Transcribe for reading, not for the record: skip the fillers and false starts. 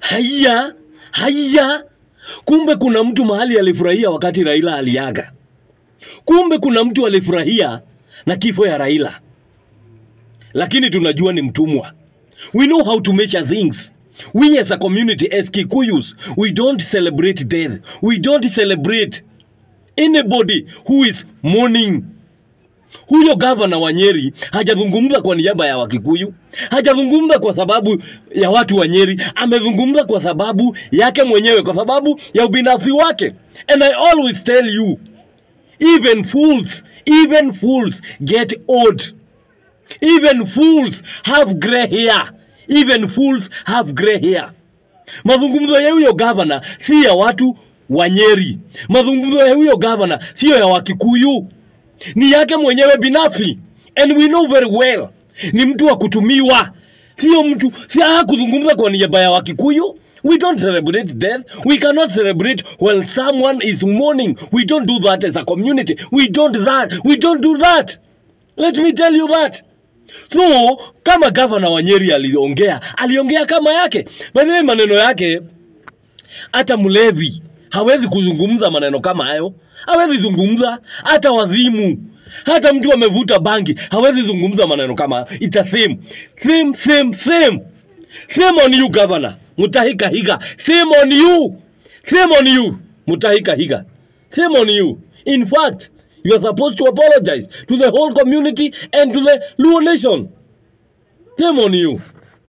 Haya, haya. Kumbe kuna mtu mahali alifurahia wakati Raila aliaga. Kumbe kuna mtu alifurahia na kifo ya Raila. Lakini tunajua ni mtumwa. We know how to measure things. We as a community, as Kikuyus, we don't celebrate death. We don't celebrate anybody who is mourning. Huyo gavana wa Nyeri hajazungumza kwa niaba ya Wakikuyu, hajazungumza kwa sababu ya watu wa Nyeri, amezungumza kwa sababu yake mwenyewe, kwa sababu ya ubinafsi wake. And I always tell you, even fools get old. Even fools have gray hair. Even fools have gray hair. Mazungumzo ya huyo gavana si ya watu wa Nyeri. Mazungumzo ya huyo gavana sio ya Wakikuyu, ni yake mwenyewe binafsi, and we know very well ni mtu wa kutumiwa, sio mtu si kuzungumza kwa niaba ya Wakikuyu. We don't celebrate death. We cannot celebrate when someone is mourning. We don't do that as a community. We don't that. We don't do that. Let me tell you that. So kama gavana wa Nyeri aliongea, aliongea kama yake. By the way, maneno yake hata mlevi hawezi kuzungumza maneno kama hayo, hawezi zungumza. Hata wazimu, hata mtu amevuta bangi hawezi zungumza maneno kama hayo. It's a same, same, same, same. Same on you, Governor Mutahi Kahiga. Same on you, same on you, Mutahi Kahiga. Same on you. In fact, you are supposed to apologize to the whole community and to the Luo nation. Shame on you.